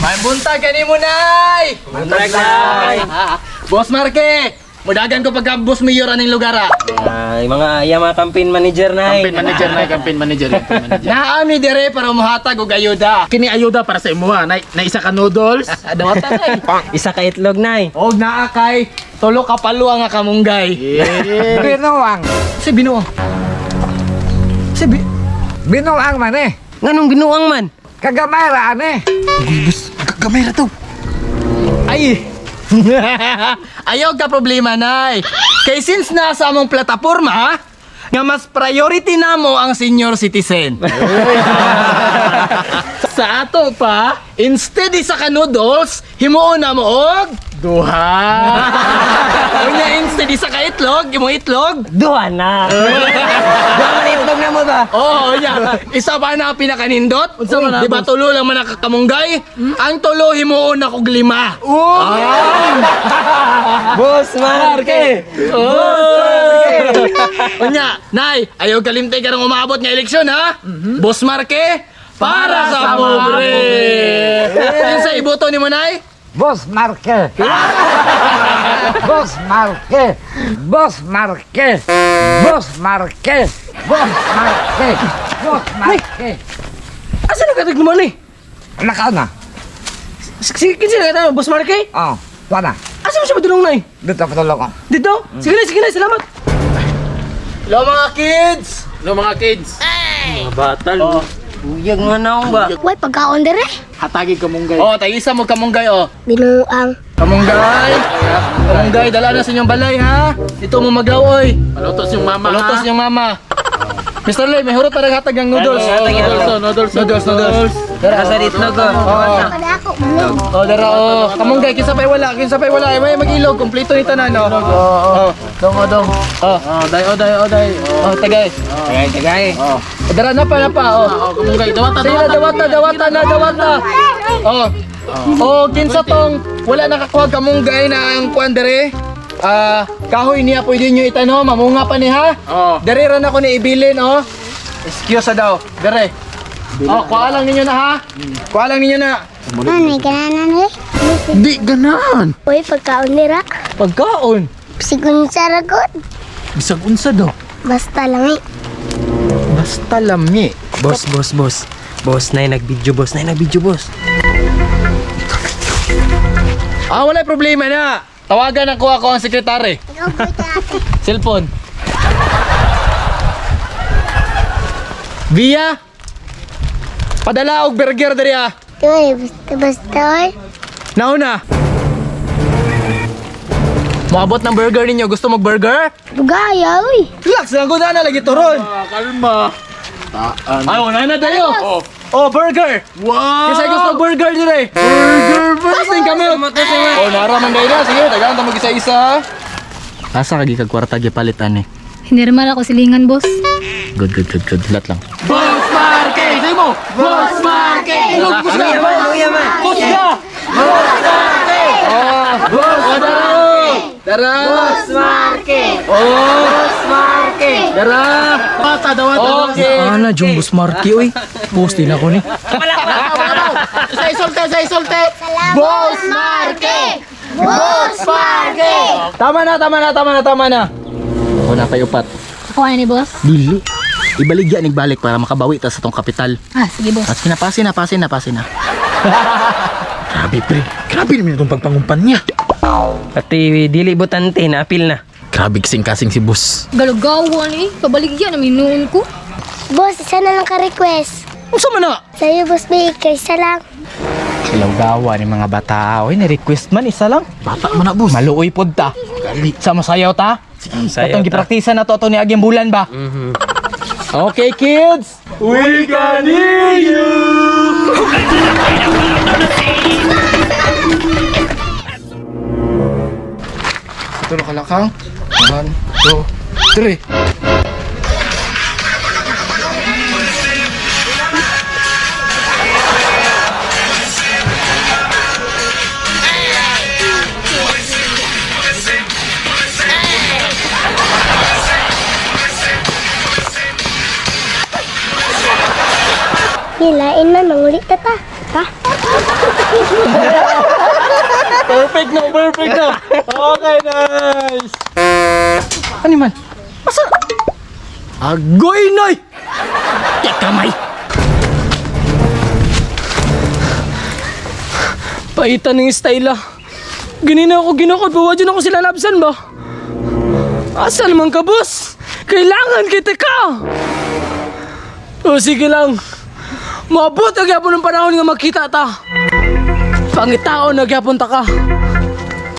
May buntag kani mo, Nay! Buntag, Nay! Boss Marke, mudagan ko pagka boss mayor aning lugar ah. Ay, mga iya mga campaign manager na. Campaign manager na, campaign manager, campaign manager. Naami dire para muhatag og ayuda. Kini ayuda para sa imuha, na isa ka noodles. Dawata nay. Isa ka itlog, Nay. Og naa kay tulo ka paluwa nga kamunggay. Yeah. Binuang. Si binuang. Si bi Binuang man eh. Nganong binuang man? Kagamay ra ani. Gamay ra to. Ay. Ayaw ka problema, Nay. Kay since nasa among plataporma, nga mas priority namo ang senior citizen. Sa ato pa, instead isa ka noodles, himuon na mo og duha. Unya instead isa ka itlog, imong itlog. Duha na. Duha man itlog na mo ba? Oo, unya. Isa pa na ang pinakanindot. Unsa man na, Di ba boss? tulo lang man nakakamungay? Ang tulo himuon na kog lima. Boss Marke. Oh! Unya, Nay, ayaw kalimtay karong umabot nga eleksyon ha. Boss Marke, para sa pobre. Yun sa iboto ni mo, Nay? Boss Marque. Boss Marque. Boss Marque. Boss Marque. Boss Marque. Boss Marque. Asa na katig mo ni? Nakaon na. Sige, kinsa na kita, Boss Marke? Oh, tuwa na. Asa mo siya padulong, Nay? Dito patulog ko. Dito? Sige na, sige na, salamat. Hello mga kids! Hello mga kids. Mga bata, oh. Buyag nga na ba? Way, pagkaon dire. Hatagi kamunggay. Oh, tayo isa mo kamunggay oh. Binuang. Kamunggay! Kamunggay, dala na sa inyong balay ha. Ito mo maglawoy. Palutos yung mama. Palutos ha? yung mama. Mr. Loy, may hurot para hatag ng noodles. Oh, noodles, oh, noodles, Noodles, noodles. Dara sa itlog ko. Oo. Kada ako, bulog. Oh, dara oh. Kamunggay, kinsa pa'y wala, kinsa pa'y wala. Ay, may mag-ilog, kompleto ni tanan oh. Oh. Dong, oh, dong. Oh. Oh, day, oh, day, oh, day. Oh, tagay. Tagay, tagay. Oh. Dara na pa na pa oh. Oh, kamunggay. Dawata, Sige na, dawata. dawata, dawata na, dawata. Oh. Oh, kinsa tong wala nakakuha kamunggay na ang kuan dere. Ah, kahoy niya pwede niyo itanom, mamunga pa ni ha. Oh. Dere ra na ko ni ibilin oh. Excuse daw, dere. Oh, kuha lang ninyo na ha. Kuha lang ninyo na. Nanay, gananan eh. Di ganahan. Uy, pagkaon nira. Pagkaon. Sigun sa ragot. Bisag unsa daw. Basta lang eh. Basta lami. Boss, boss, boss. Boss, Nay, nag-video, boss. Nay, nag-video, boss. Ah, wala problema na. Tawagan ako ako ang sekretary. Ikaw po ate. Cellphone. Via. Padala og burger diri ah. Uy, basta basta oy. Nauna. Moabot ng burger ninyo. Gusto mag burger? Bugaya, uy. Relax lang ko na lagi turon. Ah, kalma. Taan. Ay, wala na tayo. Oh, burger. Wow! Kasi gusto burger dire. Burger, burger. Tasting kami. Oh, nara man dahil na. Sige, tagaan ta mag isa-isa. Asa kagi kag kwarta gipalit ani? Hinirmal ako silingan, boss. Good, good, good, good. Lat lang. Boss Marke! Say mo! Boss Marke! Ilog, kusga! Luya man. Kusga! Boss Marke! Oh, Boss Dara! Dara! Boss Marke. Oh! Boss Marke. Dara! Dawata, dawata. Okay. Ana, jung Boss Marky, oy. Post din ako ni. Sa isulte, sa isulte. Boss Marke! Boss Marque! Tama na, tama na, tama na, tama na. Ako na kayo pat. Ako ano ni boss? Dili. Ibaligya nigbalik para makabawi ta sa tong kapital. Ah, sige, boss. At pinapasin na, pasin na, pasin na. Grabe, pre. Grabe naman itong pagpangumpan niya. Pati dili butante na apil na. Grabe kasing-kasing si boss. Galagawan eh. Pabaligyan na minuon ko. Boss, isa na lang ka-request. Unsa man na? Sa'yo, Boss Baker, isa lang. Ilawgawa ni mga bata. Oy, ni-request man isa lang. Bata man na, boss. Maluoy pod ta. Sa masayaw ta. Sayaw Atong ta. gipraktisa na to ato ni aging bulan ba? Okay, kids. We can hear you! Ito na kalakang. 1, 2, 3. Nilain man, mangulit ta ta. Ta? Perfect na, perfect na. Okay, nice. Ano man? Asa? Agoy, noy! Kamay! Paitan ng style ah. Ganina ako ginukod, bawa dyan ako sila labsan ba? Asa naman ka, boss? Kailangan kita ka! O sige lang. Maabot ang gyapon ng panahon nga magkita ta. Pangitaon na gyapon ta ka.